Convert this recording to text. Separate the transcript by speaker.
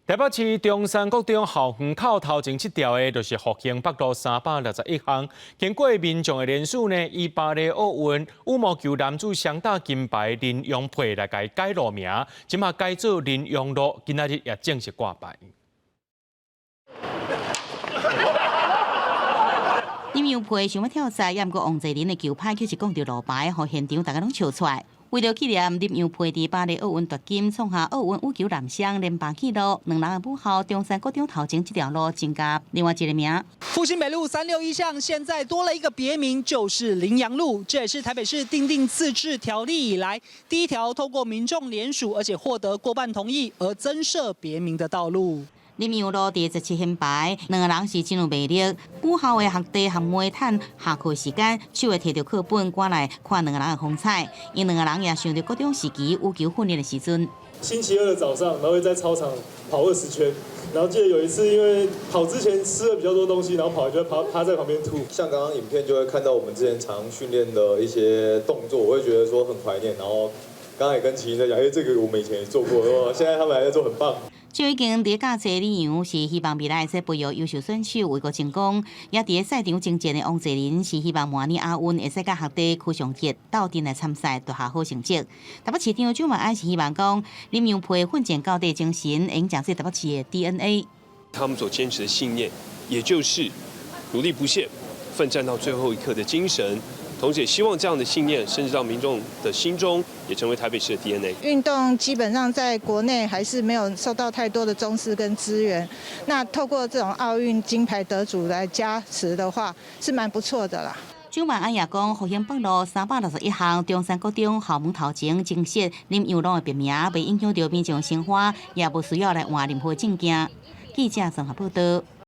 Speaker 1: 台北市中山國中校園口頭前這條的，就是復興北路361巷。經過民眾的聯署呢，以巴黎奧運羽毛球男子雙打金牌林洋配來共伊改路名，這馬改做林洋路，今仔日也正式掛牌。
Speaker 2: 林洋配想欲跳賽，也毋過王齊麟的球拍卻是摃著路牌，予現場逐家攏笑出來。為著紀念林洋配佇巴黎奧運奪金，創下奧運羽球男雙連霸紀錄，兩人的母校中山國中頭前這條路增加另外一個名。
Speaker 3: 復興北路361巷現在多了一個別名，就是林洋路。這也是台北市訂定自治條例以來第一條透過民眾聯署，而且獲得過半同意而增設別名的道路。
Speaker 2: 林洋路佇17掀牌，兩個人是真有魅力。母校的學弟學妹趁下課時間，手會提著課本趕來看兩個人的風采。𪜶兩個人也想著國中時期羽球訓練的時陣。
Speaker 4: 星期二的早上，然後會在操場跑20圈，然後記得有一次，因為跑之前吃了比較多東西，然後跑完就趴趴在旁邊吐。
Speaker 5: 像剛剛影片就會看到我們之前常訓練的一些動作，我會覺得說很懷念。然後剛剛也跟齊在講，哎，這個我們以前也做過，現在他們還在做，很棒。
Speaker 2: 就已經佇教冊李洋是希望未來會使培育優秀選手為國爭光，也佇賽場征戰的王齊麟是希望明年亞運會使佮學弟柯尚哲鬥陣來參賽，奪下好成績。台北市長蔣萬安是希望講林洋配奮戰到底精神，會用成做台北市的 DNA。
Speaker 6: 他們所堅持的信念，也就是努力不懈、奮戰到最後一刻的精神。同時，也希望這樣的信念深植到民眾的心中，也成為台北市的 DNA。
Speaker 7: 運動基本上在國內還是沒有受到太多的重視跟資源。那透過這種奧運金牌得主來加持的話，是蠻不錯的啦。
Speaker 2: 蔣萬安也講，復興北路361巷中山國中校門頭前增設林洋路的別名，袂影響著民眾生活，也無需要來換任何證件。記者綜合報道。